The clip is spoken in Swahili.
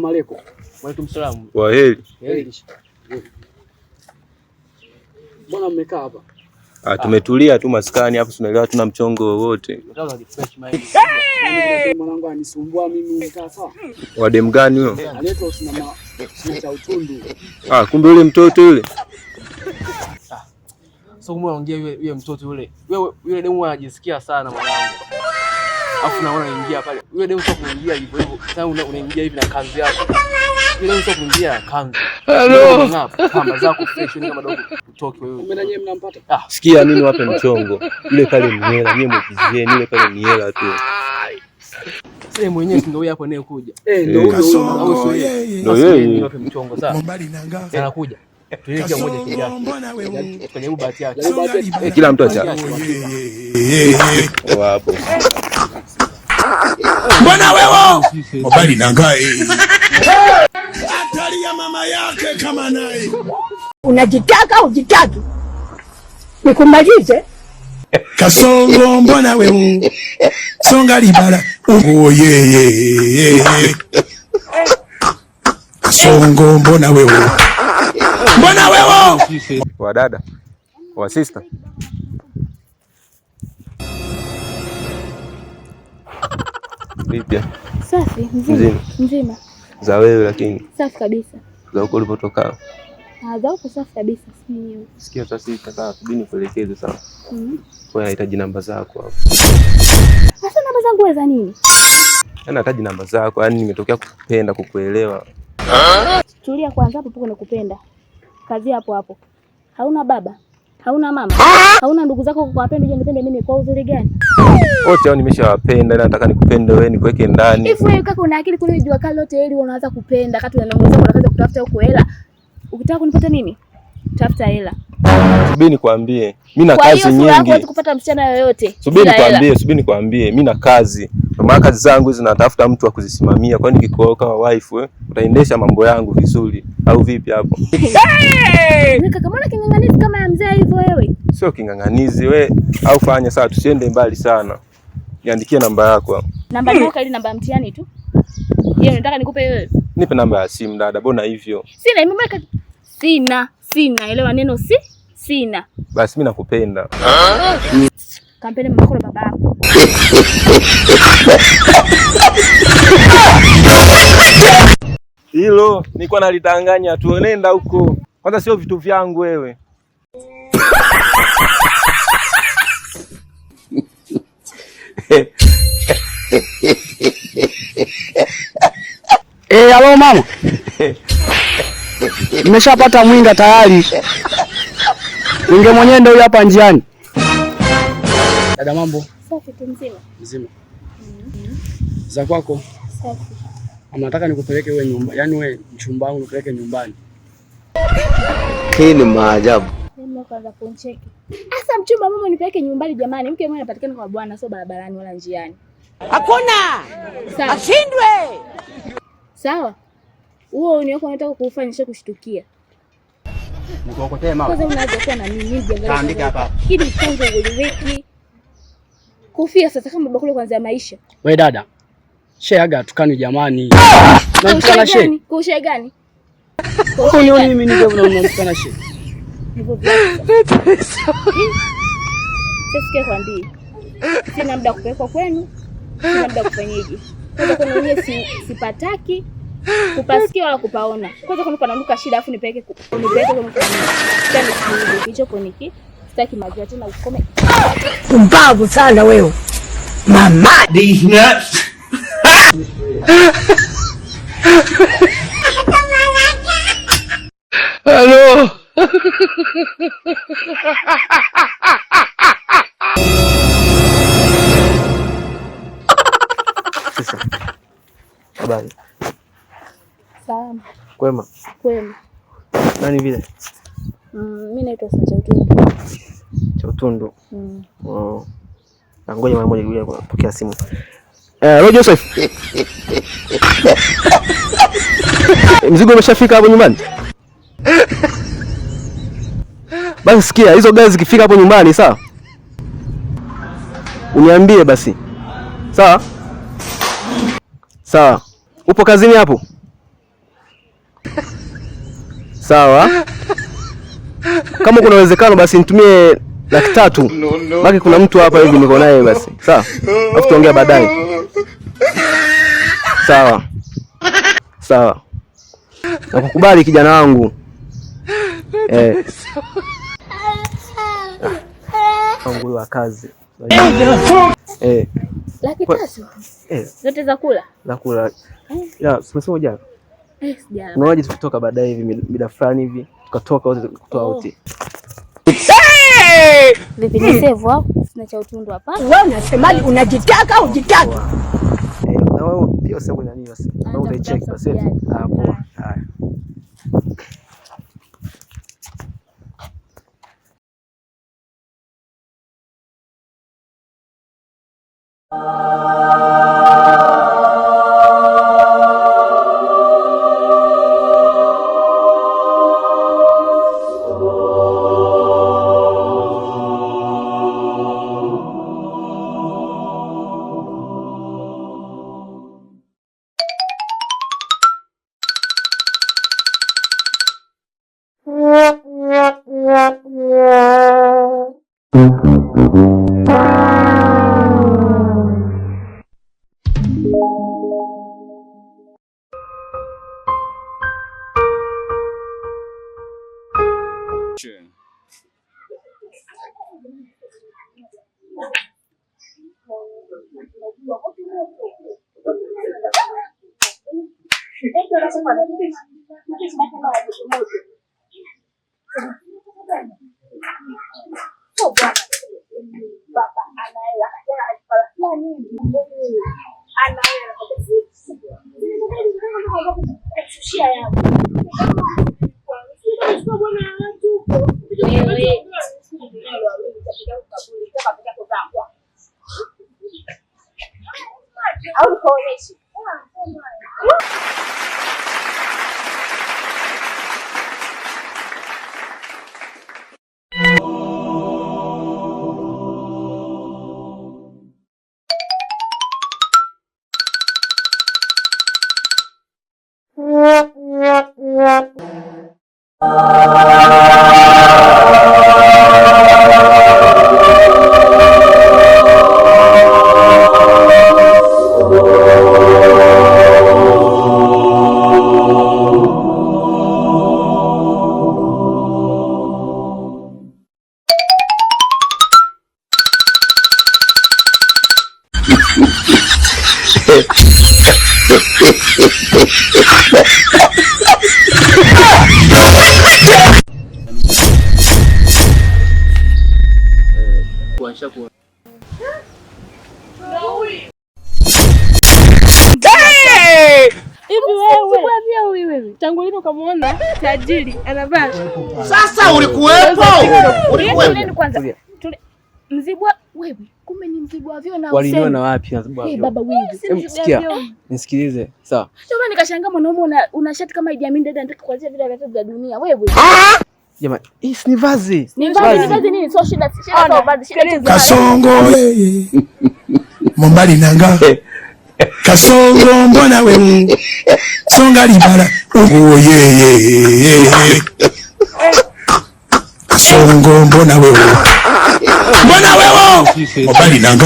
Alaykum. Wa alaykum salaam. Wa heri. Heri. Mbona mmekaa hapa? Ah, tumetulia tu maskani hapo, tunaelewa tuna mchongo wowote. Mwanangu anisumbua mimi umekaa sawa? Wa demu gani huyo? Anaitwa Usina cha utundu. Ah, kumbe yule mtoto yule. So kumbe anaongea yule yule mtoto yule. Yule yule demu anajisikia sana mwanangu. Alafu naona anaingia pale. Yule demu sio kuingia hivyo hivyo. Sasa unaingia hivi na kanzu yako. Yule demu sio kuingia na kanzu. Hello. Kamba zako fresh ni kama dogo utoke wewe. Kumbe na nyie mnampata? Ah, Sikia mimi wape mchongo. Yule pale ni hela, nyie mwigizieni yule pale ni hela tu. Sasa mwenyewe si ndio huyo hapo anayekuja. Eh, ndio huyo Au huyo. sio yeye? Ndio yeye. Wape mchongo sasa. Anakuja. Tuweke moja kijana. Tukajaribu bahati yake. Eh, kila mtu acha. Wapo. Mbona wewe mobali nangai atalia mama yake kama naye. Unajitaka ujitaki, nikumalize. Kasongo mbona wewe songa libala oh ye ye ye. Kasongo mbona wewe mbona wewe Wa dada. Wa sister. Vipi? Safi, mzima. Mzima. Mzima. Za wewe lakini Safi kabisa. za huko ulipotoka. Ah, za huko safi kabisa, si mwenyewe. Sikia sasa hivi kaka, subiri nikuelekeze sawa. Kwa hiyo nahitaji namba zako hapo. Sasa namba zangu wewe za nini? Yaani nahitaji namba zako, yaani nimetokea kukupenda, kukuelewa. Tulia kwanza hapo hapo nakupenda. Kazi hapo hapo. Hauna baba, hauna mama, hauna ndugu zako kwa wapenda, je, nipende mimi kwa uzuri gani? Wote hao nimeshawapenda, ila nataka nikupende wewe, nikuweke ndani. Hivi wewe kaka una akili kule jua kali lote hili unaanza kupenda, kati unanong'oneza unaanza kutafuta huko hela. Ukitaka kunipata mimi, tafuta hela. Subiri nikwambie, mimi na Kwa hiyo kazi sura yako nyingi. huwezi kupata msichana yoyote. Subiri bila hela. nikwambie, subiri nikwambie, mimi na kazi. Kwa maana kazi zangu hizi natafuta mtu wa kuzisimamia. Kwani nikikuoa kama wife wewe utaendesha mambo yangu vizuri au vipi hapo? Wewe kaka, mbona king'ang'anizi kama ya mzee hivyo wewe? Sio king'ang'anizi we, au fanya sawa, tusiende mbali sana. Niandikie namba yako hapo. Namba yako ile namba ya mtihani tu. Hiyo nataka nikupe wewe. Nipe namba ya simu dada, mbona hivyo? Sina imeweka sina, sina, elewa neno si sina. Basi mimi nakupenda. Kampeni mamako na babako. Hilo nilikuwa nalitanganya tu, nenda huko. Kwanza sio vitu vyangu wewe. Eh, halo mama. Nimeshapata mwinga tayari. Mwinga mwenyewe ndio huyu hapa njiani. Dada mambo? Safi tu mzima. Mzima. Za kwako? Safi. Nataka nikupeleke wewe nyumba, yaani wewe mchumba wangu nikupeleke nyumbani. Hii ni maajabu. Mimi kwanza kuncheki. Sasa mchumba mama nipeleke nyumbani jamani. Mke mwenyewe anapatikana kwa bwana sio barabarani wala njiani. Hakuna Sawa. ashindwe. Sawa? Huo ni wako unataka kuufanya kushtukia. Nikuokotee mama. Kwanza unaanza kuwa na mimi mimi Kaandika hapa. Hili mchongo uliweki. Kofia sasa kama bakuli kwanza ya maisha. Wewe dada. Sheaga tukani jamani. Unamtukana Kwa she. gani? Kwa ushauri gani? Unioni mimi ndio unamtukana she. Hivyo vyako. Sasa sikia kwambie. Sina muda kupelekwa kwenu. Sina muda kufanyeje. Kwanza kwenu wenyewe sipataki kupasikia wala kupaona. Kwanza kwenu pananuka shida afu nipeleke nipeleke kwenu kwa nini? Sasa nisikilize kilichopo niki. Sitaki majua tena ukome. Pumbavu sana wewe mama. These nuts. Hello. Sasa. Habari. Salama. Kwema. Kwema. Nani vile? Mimi naitwa Sasa Utundu. Cha Utundu. Oh. Na ngoja mara moja kuja kupokea simu. Eh, Joseph. Mzigo umeshafika hapo nyumbani? Basi sikia, hizo gari zikifika hapo nyumbani, sawa? Uniambie basi. Sawa? Sawa. Upo kazini hapo? Sawa. Kama kuna uwezekano basi nitumie 300,000. Baki kuna mtu hapa hivi niko naye basi. Sawa. Alafu tuongea baadaye. Sawa. Sawa. Nakukubali kijana wangu. Wangu wa kazi. 300,000. Zote za kula? Za kula. Ya, simesema jana. Sijala. Unaonaje tukitoka baadaye hivi mida fulani hivi tukatoka wote kutoa wote. Vipi ni save au? Sina cha utundu hapa. Wewe unasemaje? Unajitaka ujitaki? Na wewe pia useme nani basi. Na utaicheck basi. Ah, poa. Haya. Wewe tangu lini ukamuona tajiri anavaa? Sasa ulikuwepo? Ulikuwepo kwanza. Mzibwa wewe, kumbe ni mzibwa vyo na waliniona wapi na mzibwa vyo? Baba wewe. Sikia. Nisikilize. Sawa. Ndio maana nikashangaa mwanaume una shati kama Idi Amin dada anataka kuanzia vile vya vya dunia wewe. Jamani, hii si ni vazi. Ni vazi, ni vazi nini? Sio shida, shida sio vazi, shida. Kasongo Mombali nanga. Kasongo mbona wewe? Songa libala. Oh ye ye ye. Kasongo mbona wewe? Mbona wewe? Mombali nanga.